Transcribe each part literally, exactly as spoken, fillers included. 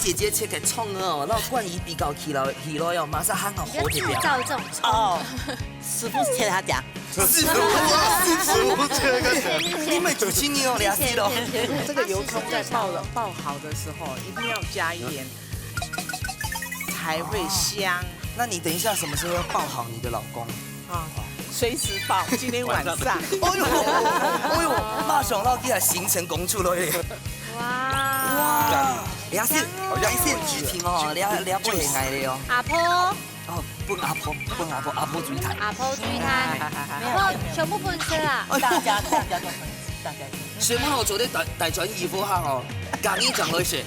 姐姐切个蔥哦，然後關於比較起來，起來哦，馬上還好火起來。你就製造這種衝突。哦，師傅切他講。師傅啊，師傅切个。你們主持人哦，了解了。這個油蔥在爆了，爆好的時候，一定要加一點，才會香。那你等一下什麼時候要爆好你的老公？啊，隨時爆，今天晚上。哎呦，哎呦，馬上落地啊，行程公主了耶。哇。哇，也是，香哦。也是劇情哦，了，了不起來了哦。阿婆。哦，分阿婆，分阿婆，阿婆最大。阿婆最大。哎。阿婆全部分食啊。哎呦。大家，大家都分食，大家都分食。所以我做得大，大專衣服哈吼，講一講而已。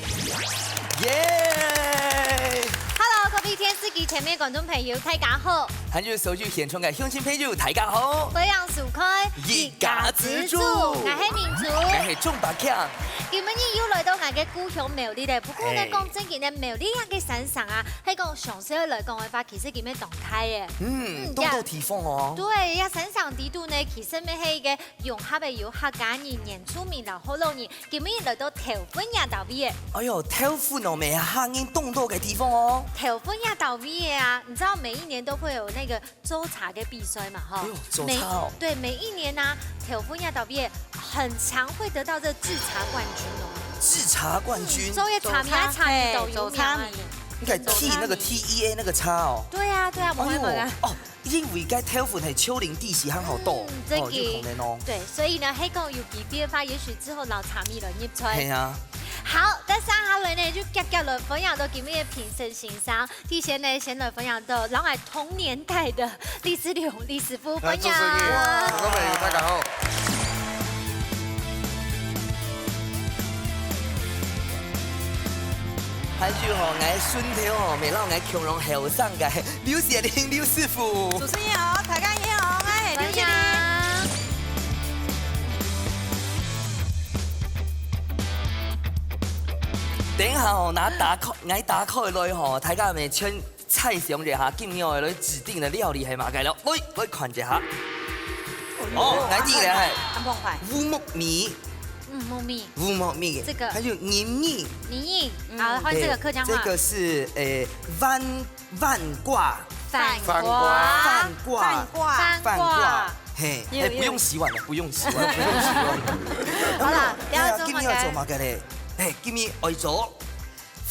耶！Hello，各位電視機前面觀眾朋友，大家好。還有所有現場个鄉親朋友，大家好。歡迎收看一家之煮，我係明珠。我係鍾百強。今晡日又來到𠊎个故鄉苗栗咧，不過呢，嘿。講正經个苗栗啊个山上啊，係講詳細來講个話，其實佢乜當大个。嗯，嗯，當多地方哦。對，這山上底肚呢，其實乜係一個融合个有客家人、原住民摎學老人，今晡日來到頭份這搭位个。哎喲，頭份哦，乜係客人當多个地方哦。頭份這搭位个啊，你知道每一年都會有那個做茶个比賽嘛，哈。哎喲，做茶哦。每，對，每一年啊，頭份這搭位个很常會得到這製茶冠軍哦。製茶冠軍。嗯，做个茶米啊，茶米都有名啊。嘿，做茶米。應該T，那個T E A那個茶哦。對啊，對啊，哎喲，無愛問啊。哦， 因為該頭份係丘陵地勢很好到，嗯，這個，哦，有可能哦。對，所以呢，係講有機會个話，也許之後摎茶米來入菜。係啊。好，該接下來呢，就遽遽來分享到今日个評審先生。首先呢，先來分享到摎𠊎同年代个李思龍李師傅，啊，分享。主持人，觀眾朋友，大家好。還有吼，𠊎个孫頭吼，乜摎𠊎共樣後生个 劉雪玲劉師傅。主持人好，大家好，𠊎係劉雪玲。歡迎。等一下吼，𠊎打開，𠊎打開來吼，大家乜先猜想一下，今日愛來指定个料理係麼个咯？來，來看一下。哦，𠊎知个係。安放牌。烏木米。嗯，木米。烏木米。這個。還有銀耳。銀耳。嗯。好，換這個客家話。誒，這個是，誒，番 番瓜。番瓜。番瓜。番瓜。番瓜。嘿，有，哎，有。不用洗碗了，不用洗碗，不用洗碗了。好啦，哎呀，今日愛做麼个咧？嘿，今日愛做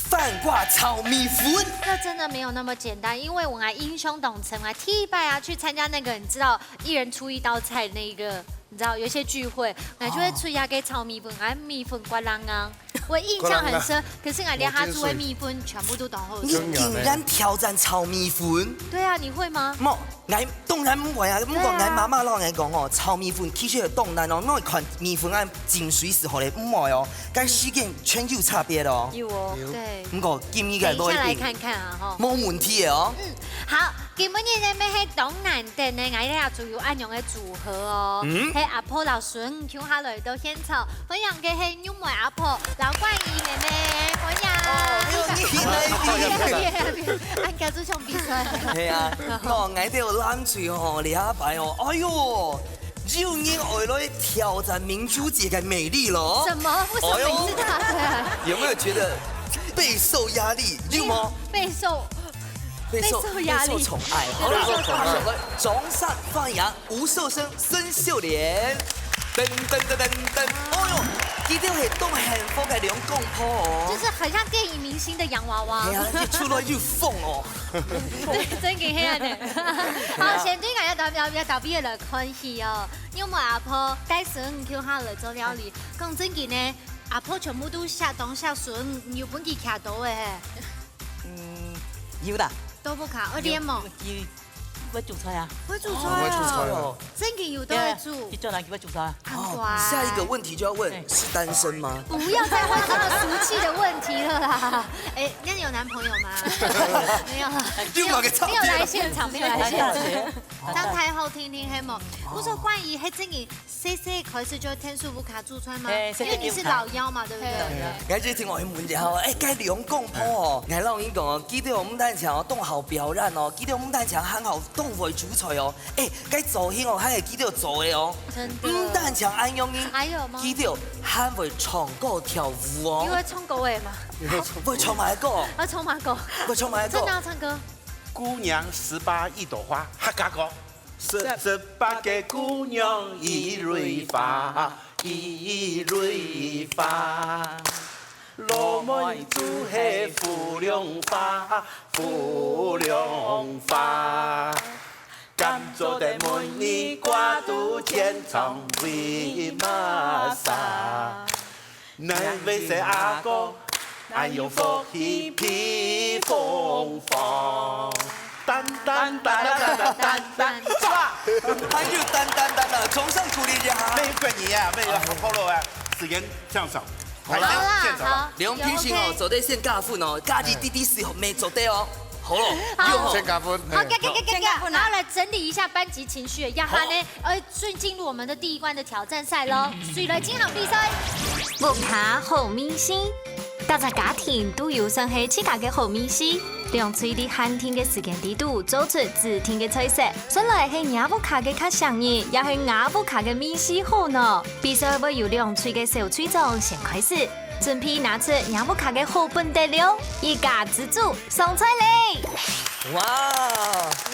番瓜炒米粉。這真的沒有那麼簡單，因為𠊎个印象當中啊，第一擺啊去參加那個，你知道，一人出一道菜那個，你知道，有一些聚會，然後就會出一個炒米粉，然後米粉瓜啷啊。 𠊎印象很深，可是𠊎這下煮个米粉全部都當好食。你竟然挑戰炒米粉？對啊，你會嗎？無，𠊎當然毋會啊。毋過𠊎媽媽摎𠊎講哦，炒米粉其實係當難哦，因為看米粉啊浸水時候咧，毋會哦，該時間全有差別哦。有哦，對。毋過今日个來賓，等一下來看看啊，吼。無問題个哦。嗯，好，今晡日呢，乜係當難得呢，𠊎這下就有恁樣个組合哦，嗯。係阿婆摎孫共下來到現場， 分享个係玉梅阿婆摎冠儀妹妹，分享。哦，你，你，你，你。恁樣就像比賽。係啊，哦，𠊎兜有攬住吼，這擺哦，哎喲，有人愛來挑戰明珠姐个美麗咯。什麼？為什麼每次她？哎喲，有沒有覺得備受壓力？有嗎？備受，備受，備受壓力。備受寵愛。好了，備受寵愛。掌聲歡迎 吳秀生、孫秀蓮。噔噔噔噔噔，哦喲，佢兜係當幸福个兩公婆哦。就是很像電影明星的洋娃娃。係啊，又出來又瘋哦。對，真个係恁樣。好，好啊。先對大家特別，特別來看戲哦。因為阿婆帶孫共下來做料理，講真个呢，阿婆全部都寫東寫孫，有分佢徛到个嘿。嗯，有啦。都毋徛，愛練無？有，有，會煮菜啊。會煮菜哦。哦，會煮菜哦。 真个有都會煮。對啊，去做哪個會煮菜？看過啊。哦，下一個問題就要問，對。是單身嗎？不要再問這麼俗氣的問題了啦。哎，那你有男朋友嗎？沒有。又來個差別。沒有來現場，沒有來現場。唱太好聽聽，係無？毋過關於係真个，細細開始就天使屋下煮菜嗎？嘿，因為你是老幺嘛，對不對？對。𠊎就聽𠊎問一下哦，哎，該兩公婆哦，𠊎摎你講哦，佢兜毋單淨哦，當好表演哦，佢兜毋單淨還好當會煮菜哦，哎，該造型哦，還係佢兜做个哦。真的。毋單淨恁樣呢，還有嗎？佢兜還會唱歌跳舞哦。你會唱歌个嗎？會唱麼个歌？要唱麼个歌？會唱麼个歌？真的要唱歌？姑娘十八一朵花，客家歌。 十，十八个姑娘一蕊花，一蕊花。老妹就係芙蓉花，芙蓉花。甘做得問你掛到天窗為麼儕？ 哪位係阿哥，哪有福氣披風房？噹噹噹噹噹噹噹，抓！還有噹噹噹噹，掌聲鼓勵一下。每一個人啊，每一個follow啊，時間這樣少，好啦，好啦，現場啦。好，兩位評審哦，OK。做得先加分哦，加一滴滴水，沒做得哦。好了，好。六號。先加分，好，嘿。加加加加加，先加分啊。然後來整理一下班級情緒，然後呢，好。呃， 順進入我們的第一關的挑戰賽囉。水來進行比賽。屋下好味緒，逐隻家庭都有算係自家个好味緒。兩隊在限定个時間裡肚做出指定个菜色，算來係若屋下个較唌人，也係若屋下个味緒好呢？比賽會由兩隊个小隊長先開始，準備拿出若屋下个好本底料，一家之煮， 上菜咧！哇，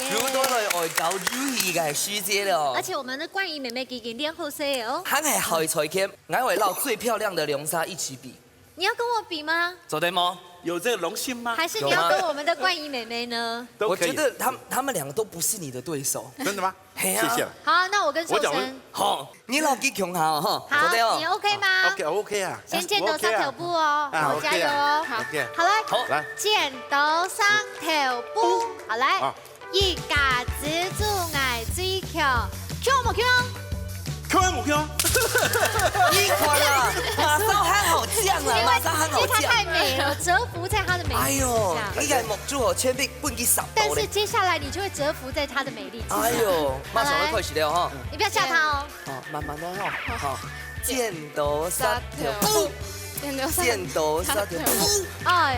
耶。又到了愛搞遊戲个時節了。而且我們的冠怡妹妹已經練好勢哦。還係好彩天，𠊎會摎最漂亮的兩儕一起比。你要跟我比嗎？做得無？有這個榮幸嗎？還是你要跟我們的冠怡妹妹呢？都可以。我覺得他們，他們兩個都不是你的對手。真的嗎？嘿啊。謝謝了。好，那我跟秀珍。我講，好，你摎佢共下哦，吼，好，做得哦。你OK嗎？OK，OK啊。先剪刀石頭布哦，啊，好，加油哦。OK啊，OK。好，來，好，來。剪刀石頭布，好，來。啊。一家之煮𠊎最強，強無強？強無強？你看啦，馬上還好講啦，馬上還好講。因為她太美了，折服在她的美麗之下。哎喲，你个目珠哦，全部分佢掃到咧。但是接下來你就會折服在她的美麗之下。哎喲，馬上要開始了哈。你不要嚇她哦。 好，慢慢來哈。好，剪刀石頭布，剪刀石頭布。哎，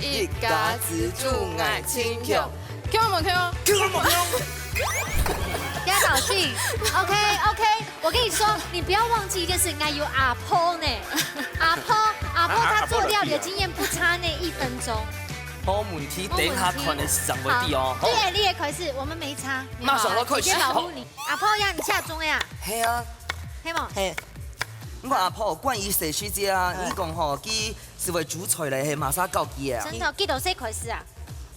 一家之煮𠊎最強，強無強？強無強？不要挑釁。OK，OK，我跟你說，你不要忘記一件事，𠊎有阿婆呢。阿婆，阿婆她做料理的經驗不差呢，一分鐘。無問題，等一下看个時間會知哦。好，你也，你也開始，我們沒差。馬上要開始。你先保護你。 阿婆呀，你下鐘呀？係啊。係無？係。毋過阿婆，關於細時節啊，嗯。你講吼，佢係會煮菜咧，係麼儕教佢个啊？真的，幾多歲開始啊？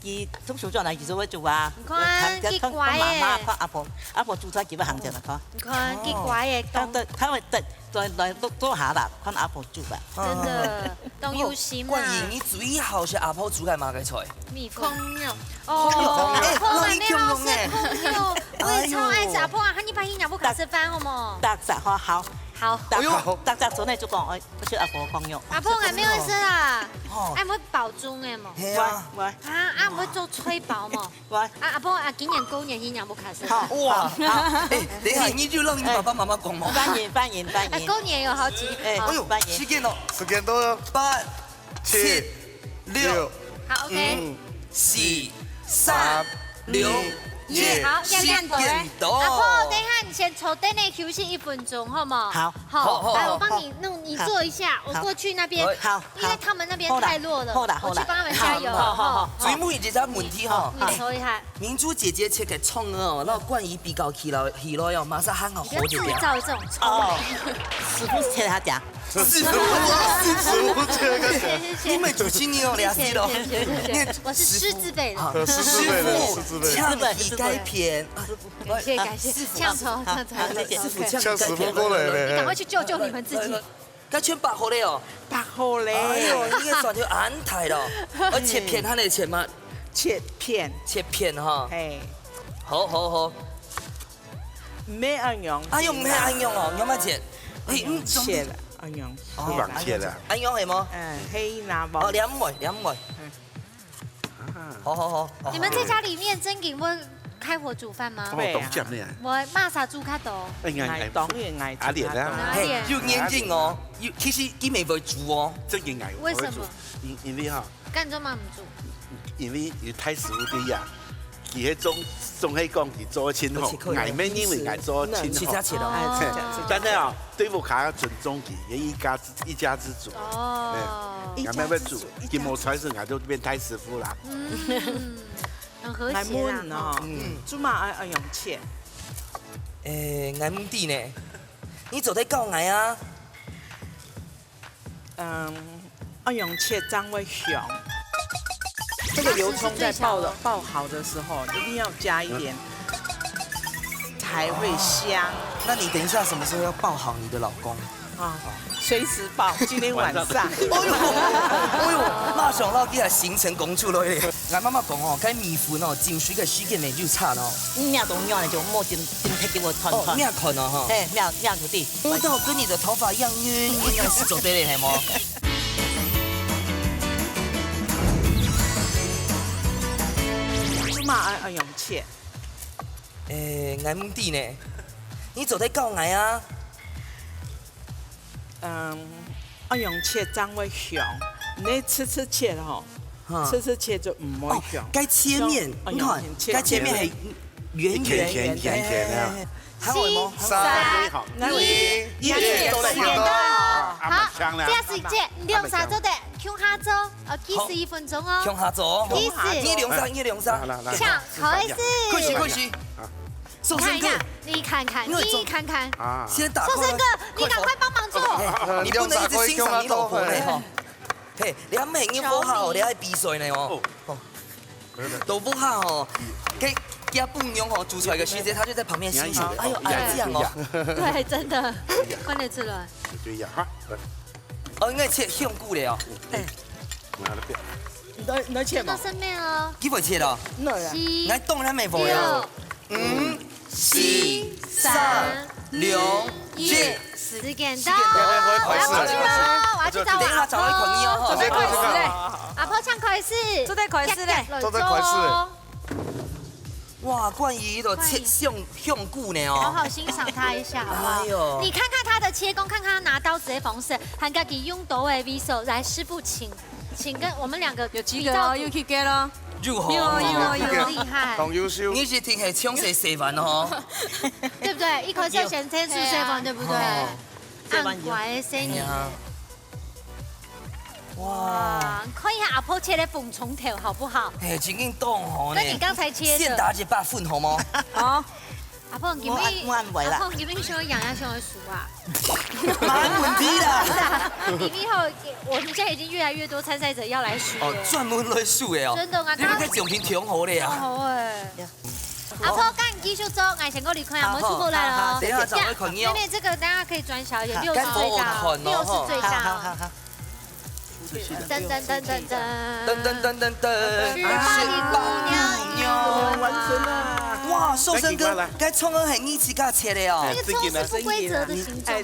佢從小就來，佢就會煮啊。你看，佢乖耶。看媽媽，看阿婆，阿婆煮菜，佢會行前來看。你看，佢乖耶，懂。佢會，佢會，來，來，坐下啦，看阿婆煮吧。真的。 當有心啊。冠怡，你最好食阿婆煮个麼个菜？米粉。焢肉。哦，哎，焢肉，哎，阿婆還無食焢肉，我也超愛吃。哎喲。阿婆啊，你拜一年不敢吃飯好無？大家好，好。好。大家，哎喲。大家昨天就講，哎，我吃阿婆焢肉。阿婆還無食啊？哦。哎，會飽中哎無？係啊。喂，喂。啊，啊，會做炊包無？ 喂。啊，阿婆啊，今年過年去若屋下食飯。好，哇，好。哎，等一下，你就讓你爸爸媽媽講嘛。歡迎，歡迎，歡迎。哎，過年有好幾，哎，好。哎喲，歡迎。時間咯。時間到了。八、七、七、六、六。好，OK。五、四、三、二、一。好，時間到了。時間到。阿婆，等一下你先坐等下休息一分鐘，好無？好。好，好，好，來，我幫你弄，你坐一下，好。我過去那邊。好。 因為他們那邊太弱了，好啦，好啦。我去幫他們加油。好，好，好。好，好。最尾一隻問題吼，好，你說一下。明珠姐姐切个蔥哦，然後冠怡比較起來，起來哦，馬上喊好火就對了。你不要製造這種衝突。哦，師傅切他講。師傅，師傅切个。謝謝，謝謝。你們主持人哦，了解了。謝謝，謝謝，謝謝。我是師字輩的。好，師字輩的，師傅，師字輩的。像一改片。感謝，感謝。師傅。嗆頭，嗆頭。好，謝謝。師傅，OK。像一改片。像師傅過來咧。你趕快去救救你們自己。 該全擘好咧哦。擘好咧。哎喲，你个蒜頭恁大咯，愛切片還係切末？切片。切片哈。嘿。好，好，好。毋係恁樣。哎喲，毋係恁樣哦，你愛切。嘿，嗯，切啦，恁樣。哦，切啦。恁樣係無？嗯，嘿，那無。哦，兩尾，兩尾。嗯。 好，好，好，好。你們在家裡面正經會開火煮飯嗎？哦，對啊。當然呢。我麼儕煮較多？哎，𠊎，𠊎當然𠊎阿蓮啊。煮較多。阿蓮。嘿，又認真哦，又，其實佢乜會煮哦。正經𠊎，為什麼？我會煮，因，因為哈，間中嘛毋煮。因為有大師傅在啊，佢係總，總係講佢做得真好，而且可以，𠊎乜認為𠊎做得真好。切切切哦。哎，切切切。但係啊，對屋下要尊重佢，一家之，一家之主。哦。哎，𠊎乜會煮，一家之主，一家之主。佢無出世，𠊎就變大師傅啦。嗯。 很和諧啦，𠊎問哦，哈。嗯。做麼个愛，愛用切？誒，𠊎毋知呢。你做得教𠊎啊？嗯，愛用切正會香。這個油蔥在爆的，爆好的時候，一定要加一點，才會香。那你等一下什麼時候要爆好你的老公？ 啊，隨時爆，今天晚上。哎喲，哎喲，馬上落去啊，行程公主來咧。𠊎媽媽講哦，該米粉哦，浸水个時間乜有差哦。嗯，你都軟了就莫浸，浸忒給我團團。哦，你也看哦，哈。嘿，你也，你也有滴。舞蹈跟你的頭髮一樣暈，應該是做得了，係無？做麼个愛，愛用切？誒，𠊎毋知呢。你做得教𠊎啊？ 嗯，愛用切正會香，你直直切吼，哈。直直切就毋會香。哦，該切面，像，你看，愛用切，該切面還圓圓，圓圓，圓圓，圓圓，哎，哎，哎，哎。還有無？四、三、二、一，一，一，一，一，一，好，這下時間，你兩儕做得共下做，哦，計時一分鐘哦。共下做。計時。你兩儕，你兩儕。來，來，來，請，開始。開始，開始。好。 壽生哥。你看一下，你看看，你看看。啊。先打開來。壽生哥，你趕快幫忙做。哎，你不能一直欣賞你老婆呢，哈。嘿，你還沒有學好，你還比賽呢，哦。哦。都不好哦，該，給他不用哦，煮出來的時間，他就在旁邊欣賞。哎呦，哎，這樣哦。對，真的，看得出來。對呀，哈。哦，應該切香菇了哦。哎。拿了不要。你在，你在切嗎？這個是沒有哦。幾分切了？那呀。四、來，當然沒有了。六、 五、四、三、兩、一。時間到，時間到。我要回去了，我要去找我阿婆。等一下，找到一款藥哦。做得開始咧。阿婆請開始。做得開始咧。做得開始咧。哇，冠宇都切香，香菇呢哦。好好欣賞他一下，好不好？哎呦。你看看他的切工，看看他拿刀子的方式，還有佢用刀的位置，來，師傅，請 請跟我們兩個有及格哦，比較有及格咯。入行哦。有哦，有哦，有哦。厲害。當優秀。你一定係像係細凡哦。對不對？一開始先先是細凡，對不對？哦。按乖的聲音。哎呀。哇。哇，看一下阿婆切的紅蔥頭好不好？哎，真正當好呢。那你剛才切的？現打一百分好嗎？好。 阿婆，你們，我按，我按袂啦。阿婆，你們想要贏也想要輸啊？沒問題啦。因為吼，我們現在已經越來越多參賽者要來輸了。哦，專門來輸的哦。真的啊，你們个獎品挺好的呀。好欸。呀。阿婆，該你繼續做，𠊎先過去看啊，好，莫出門來了哦。好，好，好，等一下找我看你哦。妹妹，這個大家可以轉小一點，六十最大哦，該我看哦，六十最大哦。好，好，好，好。 噔噔噔噔噔。噔噔噔噔噔。十八姑娘。完成了。哇，壽生哥，來，來。該蔥係你自家切的哦。哎，這個蔥是不規則的形狀嗎？哎，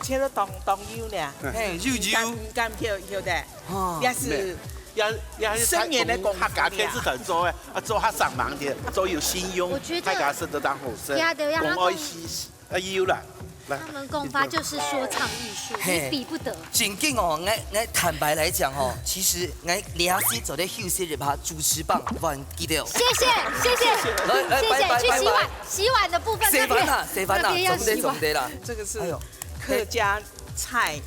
切到當，當幼呢。嘿，幼幼。你敢，你敢挑，挑的？哦。也是，要，要十年的功夫呀。客家電視台做的，啊，做較生猛點，做有信用，我覺得大家食得當好食，呀，對，讓他們講愛惜。 啊，有啦，來。他們功法就是說唱藝術，嘿。你比不得。真經哦，𠊎，𠊎坦白來講哦，其實𠊎這下做得休息一下，主持棒還記得哦。謝謝，謝謝，來，來，謝謝，拜拜，去洗碗，拜拜。洗碗的部分那邊，洗碗啦，洗碗啦，那邊要洗碗。總得，總得啦。這個是，哎呦，客家菜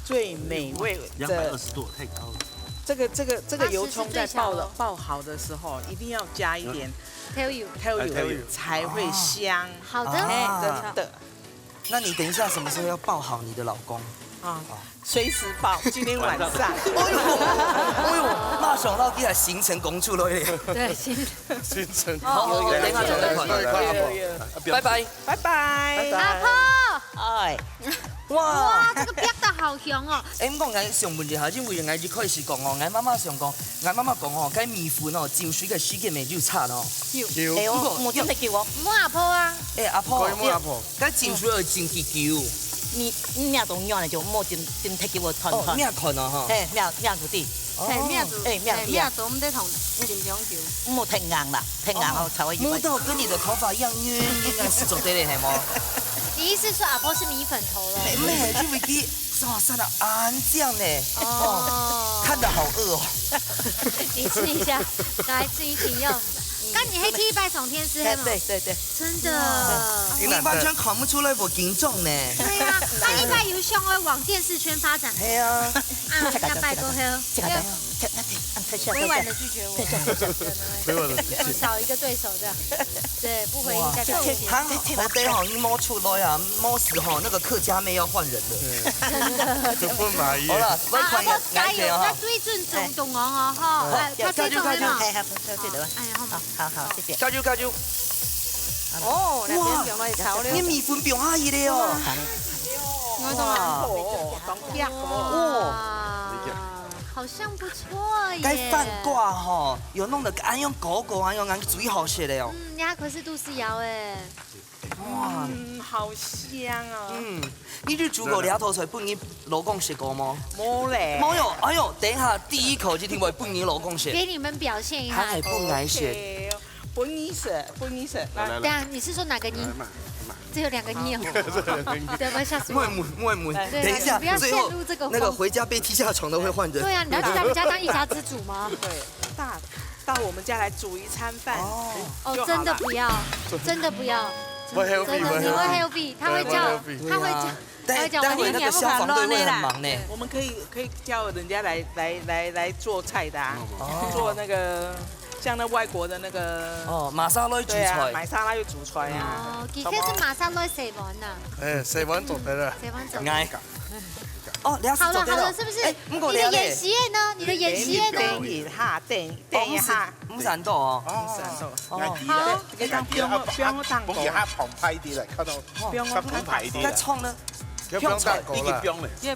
最美味的。兩百二十度，太高了。這個，這個，這個油蔥在爆的，它是最香哦。爆好的時候，一定要加一點 豆油。豆油，哎，豆油。才會香。好的。哎，啊。真的。那你等一下什麼時候要爆好你的老公？啊，隨時爆，今天晚上。哎呦，哎呦，馬上落去啊，行程公主來咧。對，行程。行程。好，好，好，等一下再來看。拜拜。拜拜。拜拜。阿婆。哎。 哇。哇，這個煏得好香哦。哎，毋過𠊎想問一下，因為𠊎一開始講哦，𠊎媽媽想講，𠊎媽媽講哦，該米粉哦，浸水个時間乜有差哦。有。有。哎喲，毋過，莫浸忒久哦。問阿婆啊。哎，阿婆，可以問阿婆。該浸水愛浸幾久？你，你若當軟个就莫浸，浸忒久會斷斷。哦，你也看哦，哈。嘿，你也，你也有滴。哦。青米做，哎，青米做毋得燙，浸香油。莫忒硬啦，忒硬哦，哦，炒个一般。摸到跟你的头发一样，应该是做得了，系无？你意思说阿婆是米粉头了？哎，没，因为佢哇，生得恁靚呢。哦。哦，看得好饿哦。你吃一下，来吃一吃，要。那你还可以拜上天师，哎，嘿吗？对对对。真的。哇，你完全看不出来我紧张呢。对啊，他应该有想要往电视圈发展。哎呀。啊，下拜过后，这个，这，那，那，那，退下，委婉地拒绝我。退下，退下。委婉地拒绝。就少一个对手这样。对，不回应代表不行。哇，这，这，这，好得吼，你摸出来啊，摸死吼，那个客家妹要换人了。对。真的。就不满意。好了，我看一下，啊，加油，哪一个哈？要对准中东哦，哈，哎，哎，加油，加油，加油。哎，好，加油，加油。哎，好嘛。好，好，好，谢谢。加油，加油。哦，两边哇，放落去炒了。你米粉放下去了哦。我懂了。哇。哦，当香哦。哇，好像不错耶。该番瓜吼，有弄得恁样勾勾，恁样，俺最好吃的哦。嗯，人家可是都市瑶哎。哇。嗯，好香哦。嗯，你就煮过这道菜，分你老公食过吗？没嘞。没有，哎呦，等一下第一口就听我分你老公食。给你们表现一下。他还不爱食。OK，分你食，分你食，来。来，来。等一下，你是说哪个你？来嘛，来嘛。这有两个你哦。对，不要吓死我。莫问，莫问。对，等一下，你不要陷入这个慌。最后那个回家被踢下床的会换人。对啊，你要去他们家当一家之主吗？对，大，到我们家来煮一餐饭。哦。哦，就好了。真的不要，真的不要。不healthy，真的，你会不healthy。Healthy，他会叫，对，不healthy。他会叫，对啊。他会叫，待，待会那个消防队会很忙呢。我们可以，可以叫人家来，来，来，来做菜的啊，哦。做那个，像那外国的那个，哦，masala煮菜。对啊，masala又煮菜啊。哦，其实是masala洗碗呐。哎，洗碗做得了。洗碗做得。哎。哦，了解，好了，做得了。好了，是不是？哎，不过了嘞。你的眼线呢？你的眼线呢？等一下，等，等一下。哦，不是，不是很多哦。哦，不是很多。哦。好。这个当不用，不用烫过。不用它澎湃的了，看到哦。不用它澎湃的了。那冲呢？ 要不用蛋糕了，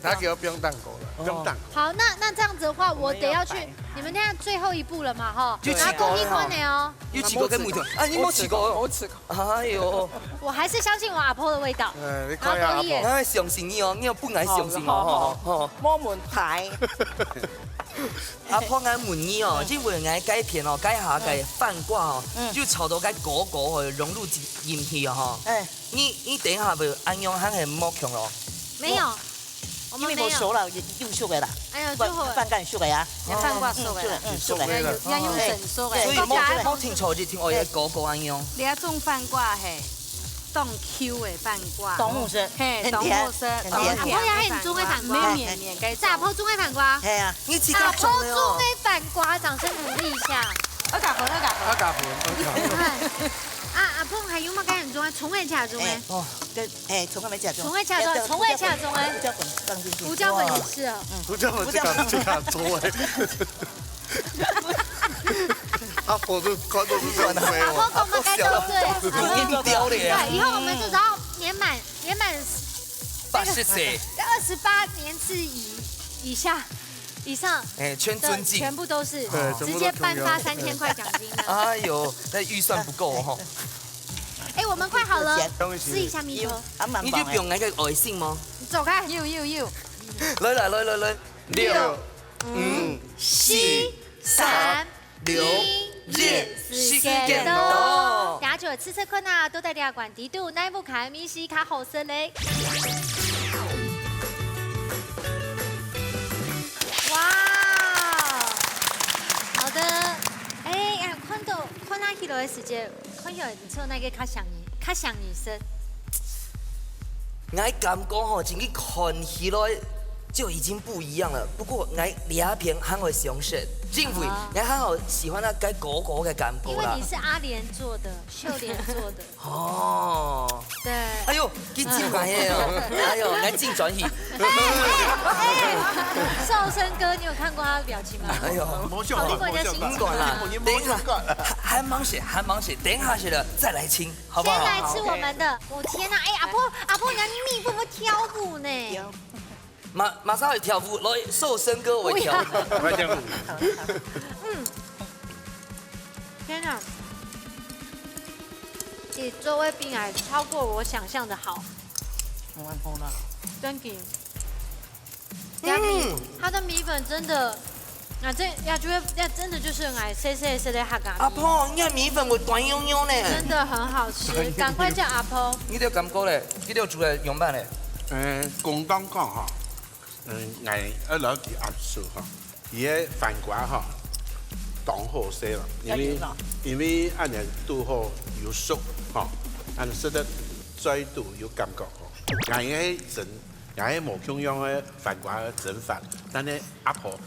他给我不用蛋糕了，不用蛋糕。好，那，那这样子的话，我得要去，我们要摆盘。你们现在最后一步了嘛，哈？就起锅了哈。然后过一关了哦。又起锅跟木头，啊，你没起锅哦。我吃过，我吃过。哎呦。我还是相信我阿婆的味道。哎，你看呀，然后过一眼。阿婆。我相信你哦，你又不爱相信我哦，好，好，好。吼。没问题。阿婆，我问你哦，嗯。因为我改天哦，改下个番瓜哦，嗯。就炒到个果果哦，融入进去哦，哈。哎。 你，你等一下會恁樣還係無共咯？沒有，我，我們沒有。因為無熟了，也，又熟个啦。哎呀，就會。飯，飯乾熟个呀。哎，飯乾熟个啦。嗯，熟个。嗯，熟个。哎，有，要用蒸熟个。哎，所以無，大家無聽錯，就聽，哦，有个果果恁樣。這種番瓜嘿，當Q个番瓜。當好食。嘿，很甜，當好食，很甜。當甜个番瓜。阿婆也很種个番瓜。綿綿綿，該種。是阿婆種个番瓜。係啊。你自家種个哦。阿婆種个番瓜，掌聲鼓勵一下。二嘎粉，二嘎粉。二嘎粉，二嘎粉。哎。 啊，阿婆還有麼个人種啊？蔥仔、茄種啊？哎，哦，對，哎，蔥仔、茄種。蔥仔、茄種，蔥仔、茄種啊。胡椒粉放進去。胡椒粉也是哦。胡椒粉這個，這個做哎。阿婆都看到都想飛哦。阿婆講麼个都對。已經掉了耶。對，以後我們就只要年滿，年滿八十歲。二十八年次以，以下。 以上哎，全尊敬。的全部都是，對，全部都直接頒發三千塊獎金的。哎呦，那預算不夠哦。哎，我們快好了，恭喜。試一下蜜桃。你就不用那個愛心嗎？你走開。有，有，有。來，來，來，來，來。六、六、五、五、四、四、三、三、 六、一、一、時間到。大家就試試看啊，到底這款底肚哪一款个味緒較好食咧？哇，好的，哎呀，看到，看下去落个時節，看起來你做哪個較想你，較想你食？ 𠊎感覺吼，真个看起來就已經不一樣了。不過𠊎這片還會想食，因為啊。𠊎還好喜歡那個果果个感覺啦。因為你是阿蓮做的，秀蓮做的。哦。對。哎呦，緊張个哦！哎呦，𠊎緊轉去。哎，哎，哎，瘦身哥，你有看過他的表情嗎？哎呦，無相干，好，另外一個星座。無相干啦，等一下，還，還吂食，還吂食，等一下食了再來請。 好不好？先來吃我們的。我天哪，哎，阿婆，阿婆，你的蜜會不會跳舞呢？馬，馬上會跳舞，來，瘦身哥會跳舞。不要。來跳舞。嗯，天哪，你做味緒還超過我想像的好。我看到了。真的。 嗯。它的米粉真的那這，呀，就會，呀，真的就是𠊎細細細个客家米。阿婆，你个米粉有大肉肉呢。真的很好吃，趕快叫阿婆。你兜感覺咧？你兜煮个樣般咧？嗯，公道講吼，嗯，𠊎愛來佢暗示吼，佢个番瓜吼，當好勢了，因為，因為恁樣拄好有熟吼，恁樣食得嘴肚有感覺吼。𠊎个真 也係無共樣个番瓜个蒸法，但係阿婆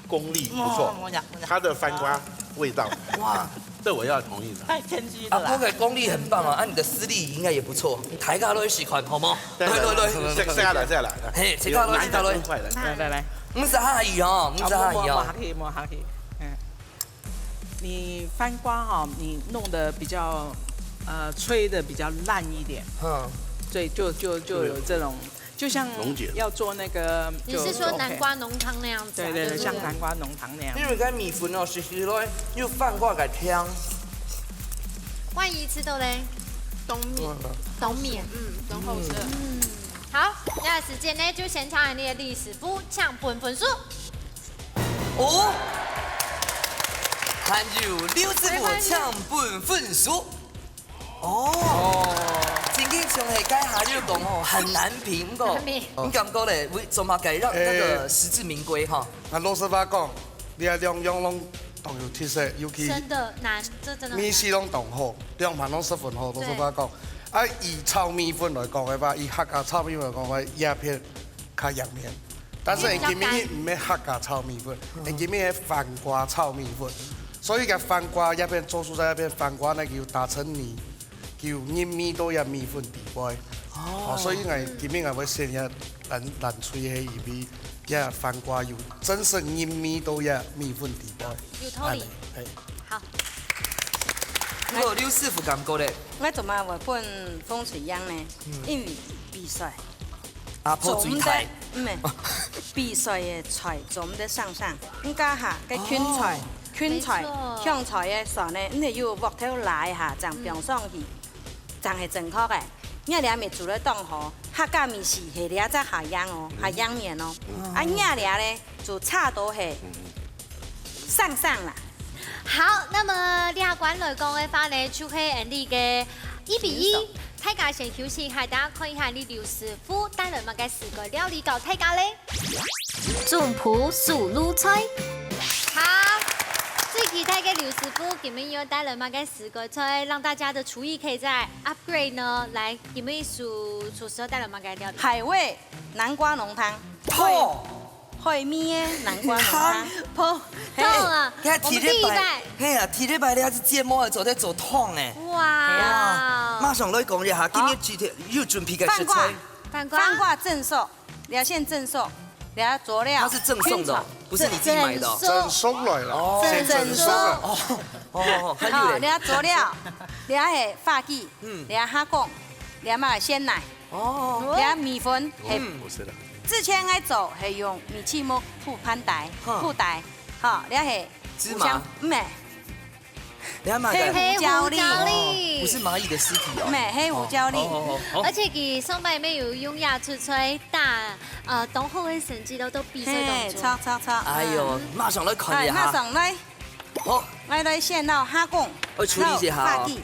功力不錯，哇，我講，我講。她的番瓜味道，哇，這我要同意的。太謙虛了啦。阿婆的功力很棒啊，啊，你的實力應該也不錯，大家都一起看，好嗎？對，來，來，來。再，再來，再來。嘿，大家都一起看。難得痛快了。來，來，來。毋使客氣哦，毋使客氣哦。啊，無，無，無客氣，無客氣。嗯。你番瓜哈，你弄得比較，呃，炊得比較爛一點。嗯。所以就，就，就有這種 就像溶解了。要做那個，你是說就，就 OK。南瓜濃湯那樣子啊？對，對，對，就是像南瓜濃湯那樣。因為該米粉哦，食起來有番瓜个香。萬一吃到嘞？當面。當面。嗯，當好吃。嗯，好，這時間呢，就先請你个李師傅搶分分數。哦，還有劉師傅搶分分數。 哦，正經像係該下就講哦，很難評哦。難評。你感覺咧，為，做麼个讓那個實至名歸哈？欸，那老實話講，你啊兩樣攏當有特色，尤其真的難，這真的很難。味緒攏當好，兩盤攏十分好，老實話講。對。啊，以炒米粉來講个話，以客家炒米粉來講个話，這片 較贏面。但是𠊎今晡日毋係客家炒米粉，𠊎今晡日係番瓜炒米粉。所以个番瓜這片做出來，這片番瓜呢，佢有打成泥，佢有入味到這米粉底背。哦，所以𠊎今晡日𠊎會選這藍，藍隊係因為這番瓜有真實入味到這米粉底背。有道理。恁呢，嘿。好。不過劉師傅感覺咧？𠊎做麼个會分紅隊贏呢？因為比賽。 阿婆最大。做毋得，毋係，比賽个菜做毋得生生。你家下个芹菜，哦。芹菜，沒錯。香菜个時節呢，你有鑊頭拉一下，正放上去，正係正確个。你這粒米煮得當好，客家米係，係這隻下贏哦，下贏面哦。啊，你這粒呢，就差到係生生啦。好，那麼這關來講个話呢，就係𠊎俚个一比一，大家先休息一下，等下看一下𠊎俚劉師傅帶來麼个四個料理教大家咧。 總鋪手路菜。好，最期待个劉師傅今晡日又帶來麼个四個菜，讓大家的廚藝可以再upgrade呢？來，今晡日廚，廚師帶來麼个料理？海味南瓜濃湯。哦。海味个南瓜濃湯。湯。湯。嘿，湯啊，你看第一擺，我們第一擺。嘿啊，第一擺你還係節目做得做湯欸。哇。哇，馬上來講一下，今日幾點有準備个食材？番瓜。番瓜。番瓜蒸熟。 你愛先蒸熟，你愛佐料。它是贈送的哦，不是你自己買的哦。蒸熟。蒸熟來了，哦。先蒸熟了。哦，哦，哦，還有嘞。好，你愛佐料，你愛係花枝，嗯。你愛蝦公，你愛買鮮奶，哦。你愛米粉，係。嗯。我知道。之前𠊎做係用米篩目鋪盤底，哈。鋪底，好，你愛係芝麻。五香，毋係。 你看嘛，黑胡椒粒。黑胡椒粒。哦，不是螞蟻的屍體哦。毋係，黑胡椒粒。哦，哦，哦，哦。而且佢上擺也有用這出菜打，呃，當好个成績都，都比賽當中。嘿，著，著，著。哎喲，嗯。馬上來看一下。哎，馬上來。好。來，來，先摎蝦公，愛處理一下哦。摎花枝。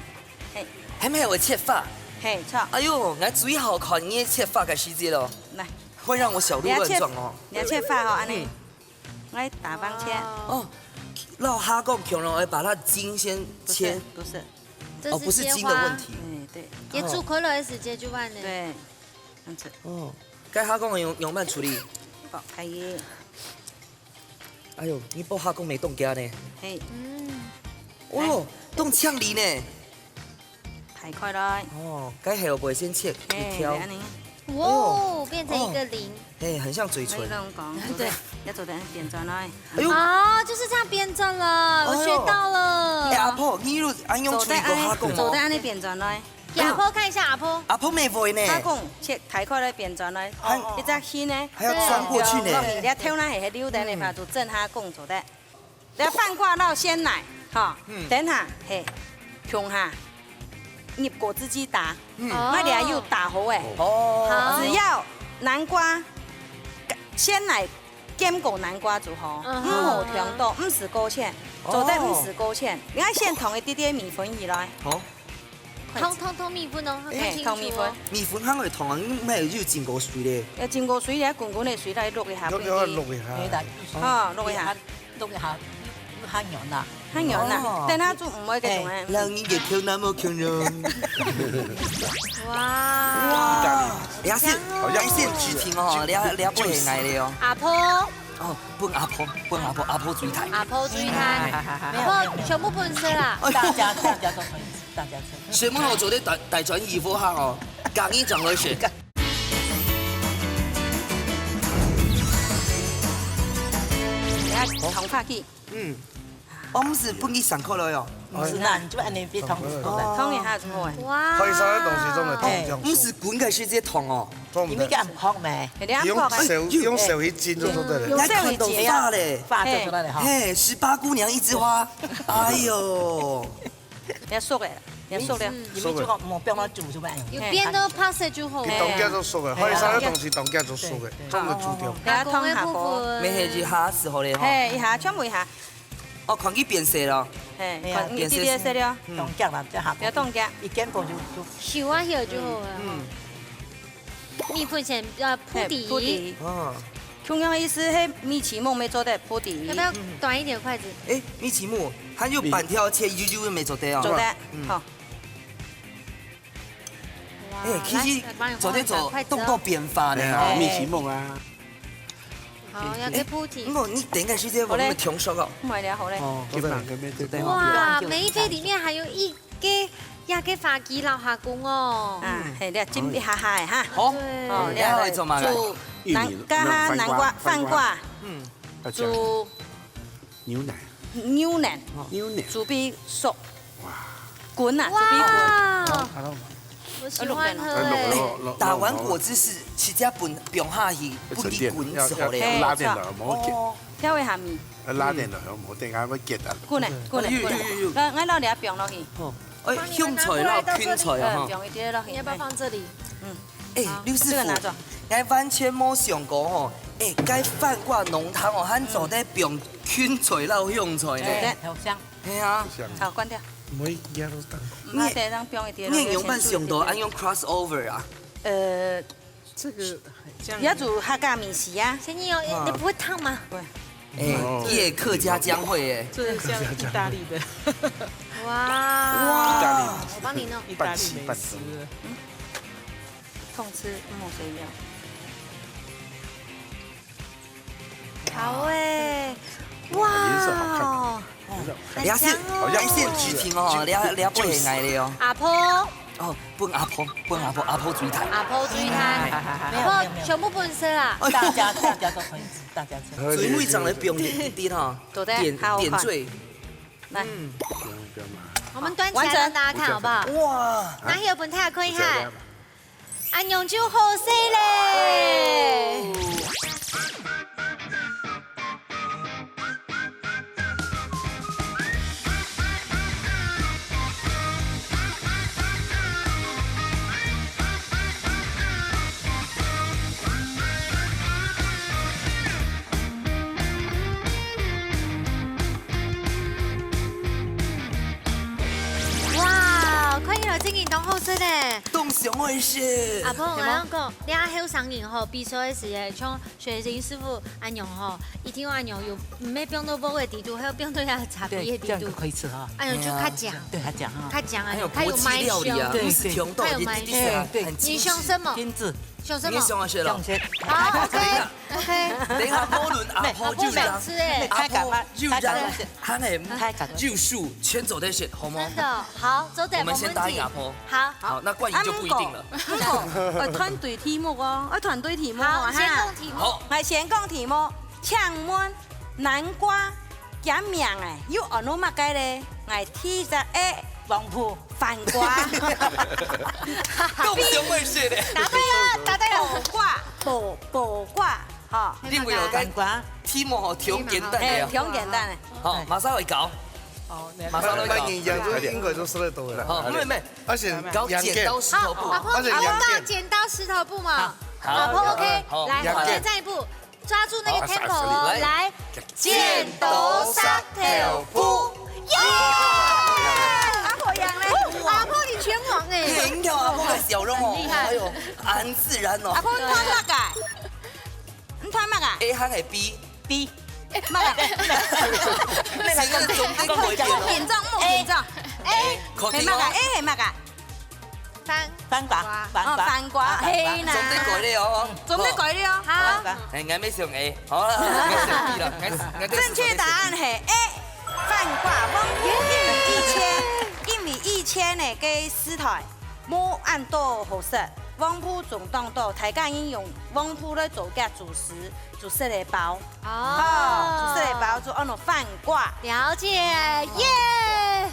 嘿。還沒有切花。嘿，著。哎喲，𠊎最好看你切花个時節咯。來。會讓我小鹿亂撞哦。你愛切，你愛切花哦，恁呢。嗯。 來打棒切。哦。哦，老蝦公恐龍會把它筋先切。不是，不是。哦，不是筋的問題。這是切花。哎，對。也煮開了的時間就換了。對，這樣子。哦，該蝦公用，用慢處理。哦，可以。哎喲，你剝蝦公無當遽呢？嘿。嗯。哦喲，當青利呢。 排開來。哦，該後背先切一條。嘿，恁呢。哇，哎喲，變成一個零。哦，嘿，很像嘴唇。可以恁講，對。做得，愛做得變轉來。哎喲。哦，就是這樣變轉了，我學到了。哎喲。哎，阿婆，你有恁樣處理過蝦公無？做得恁，做得恁呢變轉來。給阿婆看一下，阿婆。阿婆無會呢。蝦公切排開來變轉來，還，一隻心呢。還要穿過去呢。對。你頭那係留等个話，嗯。就蒸蝦公做得。 這番瓜摎鮮奶，吼，嗯。等下，嘿，共下，入果汁機打，嗯。哦。莫這有打好誒。哦。好。只要南瓜、鮮奶煎過南瓜就好，嗯。毋好燙到，毋使勾芡，哦。做得毋使勾芡。你愛先燙一滴滴米粉起來。好。燙，燙，燙米粉哦，哎，燙清楚哦。燙米粉。米粉還會燙啊，你毋係有浸過水咧？要浸過水，你滾滾个水來淥一下，落去，落去下。哦，淥一下。淥一下，較軟啦。較軟啦，哦。等下就毋會該種哎。哎，人家个口那麼強人。哇。哇。也是，香哦。也是有水平哦，了，了不起來了哦。阿婆。 哦，分阿婆，分阿婆，阿婆最大。阿婆最大。哎，哎，哎，哎。阿婆全部分食啦。哎呦。大家，大家都可以吃，大家吃。什麼我昨天帶，帶轉衣服哈哦，趕緊轉回去。等下燙下去。嗯。哦，毋係分佢上課了喲。毋係啦，你就恁樣分燙，哦。燙一下就好哎。哇。可以燒个東西總會燙這樣。哎，毋係滾个時節燙哦。 做毋得。因為佢暗泡咩？佢暗泡啊。用手，用手去浸就做得了。用手去浸啊。看到化咧。化就出來了哈。嘿，十八姑娘一枝花。哎喲。要熟了，要熟了。嗯。你們這個莫放到煮就辦。有變到白色就好了。佢當家就熟了，嘿。可以燒个東西當家就熟了，對，對。做毋得煮掉。阿公个部分。等下燙下鍋。沒下去下時候咧吼。嘿，一下全部一下。哦，看佢變色了。嘿，哎呀。看佢滴滴色了。嗯。當家啦，這下。不要當家。一見過就，就。收啊，收就好了。嗯。 米粉先，呃，鋪底。嘿，鋪底。啊。同樣意思，嘿，米篩目乜做得鋪底。要不要短一點筷子？哎，米篩目，還有粄條切幼幼个乜做得哦。做得，嗯。好。哇，哎，其實來，來幫你換，做得做，換筷子哦。動作變化呢，哎呀，哦。米篩目啊。好，要再鋪底。哎，不過你等一下時間，我們好嘞。的同事哦。買了好嘞。哦，基本上跟沒做得。哇，每一杯裡面還有一 个，這个花枝摎蝦公哦。啊，嗯。嘿，你浸一下下个哈。好。對。哦，你愛做麼个？煮南，玉米，加下南瓜，那種番瓜，番瓜。番瓜。嗯。要加煮牛奶。牛奶。哦。牛奶。煮畀熟。哇。滾啊，煮畀滾。哇。好，好了。我喜歡喝欸。哎，打完果汁係直接放，放下去，要沉澱，分佢滾就好了。要，要拉點的，嘿，有錯。莫結。哦。調一下味。要拉點的，莫等下會結啊。滾欸，滾欸，滾欸。有，有，有，有。來，𠊎摎你放落去。哦。 哎，香菜摎芹菜啊，哈。嗯，放一點落去。你要不要放這裡？嗯。哎，好，劉師傅，這個拿走。𠊎完全無想過吼，哎，該番瓜濃湯哦，還做得放芹菜摎香菜呢。對的。哎，好香。係啊。香。好，關掉。毋會，也都是蛋糕。嗯，啊，對，這樣放一點落去。你仰般想到恁樣crossover啊？呃， 這個這樣。也煮客家米食啊。先生哦，哇。你不會燙嗎？不會。哎，哦。這客家江會哎。這是像義大利的。哇。哇。義大利美食。我幫你弄。義大利美食。半吃半吃。嗯。痛吃莫水了。 好欸，哇，哇，顏色好看，顏色好看。也係，好香哦。也係有水平哦，了，了不起來了哦。阿婆。哦，分阿婆，分阿婆，阿婆最大。阿婆最大。哎，哎，哎，哎。阿婆全部分食啊。哎呦。大家，大家都可以吃，大家吃。可以，可以，可以。水尾長得不用一滴哈，對不對？點，好好看。點綴。來。嗯。不用，不用嘛。我們端起來讓大家看好不好？完成。哇。拿去分大家看一下。我講這樣嘛。 恁樣就好勢咧。哇，看起來真經當好食呢。當想愛食。阿婆，𠊎同你講，你啊後生人吼，比賽个時節，像雪晶師傅恁樣吼，一定要恁樣有，毋係放到鑊个底肚，還要放到該茶杯个底肚。對，這樣就可以吃哈。哎喲，就較靚。對，較靚哈。較靚啊，還有國際料理啊，較有賣相。對，不是窮到一滴滴啊，對，對。很精緻。你想什麼？精緻。想什麼？你想要什麼？想吃。好，OK。 OK。等一下，無論阿婆又讓，阿婆又讓，還係幼樹，全做得食，好無？真的，好，做得，我們先答應阿婆。沒問題。好。好，那冠宇就不一定了。啊，毋過，毋過，愛團隊題目哦，愛團隊題目哦，好，先講題目。哈。好。來，先講題目，請問南瓜 佢名欸，又安到麼个咧？𠊎提一隻A。黃瓠。番瓜。都毋想會寫咧。答對了，答對了。補瓜，補，補瓜，吼。因為哦，番瓜。題目吼，挺簡單个。嘿，挺簡單个。好，馬上來搞。好，馬上來搞。那你講就應該就說得到了。好，妹妹，而且搞剪刀石頭布。好，阿婆，阿婆搞剪刀石頭布嘛。好。阿婆OK，好。來，我們再一步。抓住那个 tempo 哦，来，剪刀石头布，耶！阿婆贏了，阿婆你全王哎。你贏了，阿婆个笑容哦，厲害。哎呦，很自然哦。阿婆你看那个，你看那个，A還係B？B。那个，那个中間過一點哦。緊張，莫緊張。哎，係麼个？哎，係麼个？ 番番瓜，番瓜，哦，番瓜，係啦。總得改了哦。總得改了哦，好。哎，𠊎乜想A，好啦，𠊎想B啦，𠊎，𠊎正確答案係A，番瓜。黃埔因為以前，因為以前呢，个時代無恁多好食，黃埔種當多，大家應用黃埔來做个主食，主食个包。 哦，就係包住安到番瓜。了解，耶，